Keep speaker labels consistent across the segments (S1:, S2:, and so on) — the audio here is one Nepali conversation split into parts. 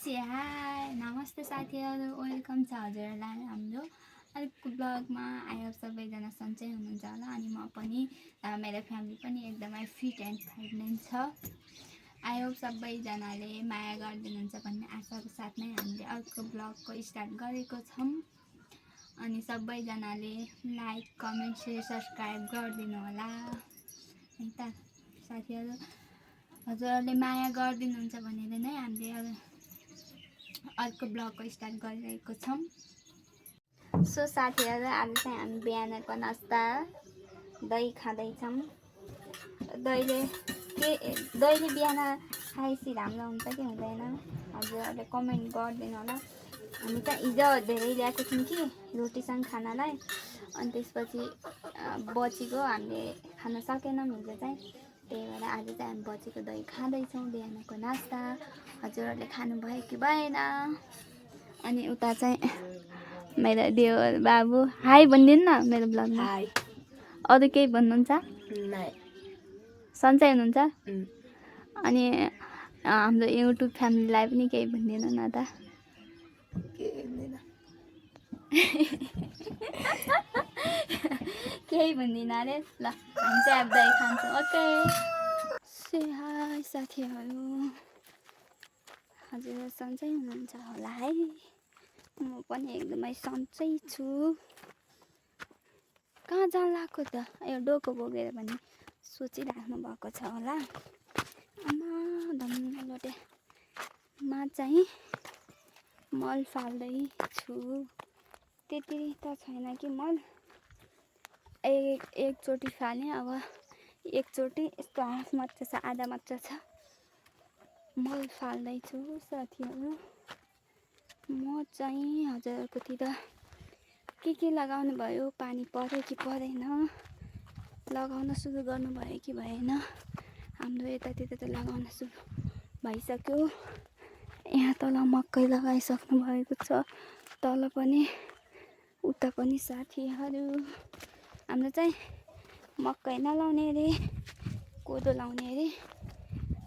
S1: हाई नमस्ते साथीहरू, वेलकम छ हजुरहरूलाई हाम्रो अर्को ब्लगमा। आई होप सबैजना सन्चै हुनुहुन्छ होला अनि म पनि मेरो फ्यामिली पनि एकदमै फिट एन्ड फाइन नै छ। आई होप सबैजनाले माया गरिदिनुहुन्छ भन्ने आशाको साथ नै हामीले अर्को ब्लगको स्टार्ट गरेको छौँ। अनि सबैजनाले लाइक कमेन्ट सेयर सब्सक्राइब गरिदिनु होला है त साथीहरू। हजुरहरूले माया गरिदिनुहुन्छ भनेर नै हामीले अर्को ब्लगको स्टार्ट गरिरहेको छौँ। सो साथीहरू, आज चाहिँ हामी बिहानको नास्ता दही खाँदैछौँ। दहीले बिहान खाएपछि राम्रो हुन्छ कि हुँदैन हजुरहरूले कमेन्ट गरिदिनु होला। हामी चाहिँ हिजो धेरै ल्याएको थियौँ कि रोटीसँग खानालाई, अनि त्यसपछि बचेको हामीले खान सकेनौँ हिजो चाहिँ, त्यही भएर आज चाहिँ हामी बचेको दही खाँदैछौँ बिहानको नास्ता। हजुरहरूले खानुभयो कि भएन? अनि उता चाहिँ मेरो देवर बाबु हाई भनिदिनु न मेरो ब्लगमा। अरू केही भन्नुहुन्छ? सन्चै हुनुहुन्छ? अनि हाम्रो युट्युब फ्यामिलीलाई पनि केही भनिदिनु न त। केही भन्दिनँ अरे। ल हामी चाहिँ अब दही खान्छौँ। ओके से हाई साथीहरू, हजुर सन्चै हुनुहुन्छ होला है। म पनि एकदमै सन्चै छु। कहाँ जान लाग्यो त? यो डोको बोकेर भन्ने सोचिराख्नु भएको छ होला। आमा धन्यलोटे मा चाहिँ मल फाल्दैछु। त्यति त छैन कि मल एकचोटि फालेँ, अब एकचोटि यस्तो हाफ मात्र छ, आधा मात्र छ। मल फाल्दैछु साथीहरू। म चाहिँ हजुरकोतिर के लगाउनु भयो, पानी पर्यो कि परेन, लगाउन सुरु गर्नुभयो कि भएन? हाम्रो यतातिर त लगाउन सुरु भइसक्यो। यहाँ तल मकै लगाइसक्नु भएको छ, तल पनि उता पनि साथीहरू। हाम्रो चाहिँ मकै नलाउने अरे, कोदो लाउने अरे,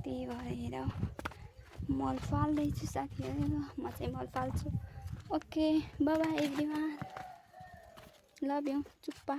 S1: त्यही भएर मल फाल्दैछु साथीहरू। म चाहिँ मल फाल्छु। Okay bye bye everyone, love you, चुप्पा।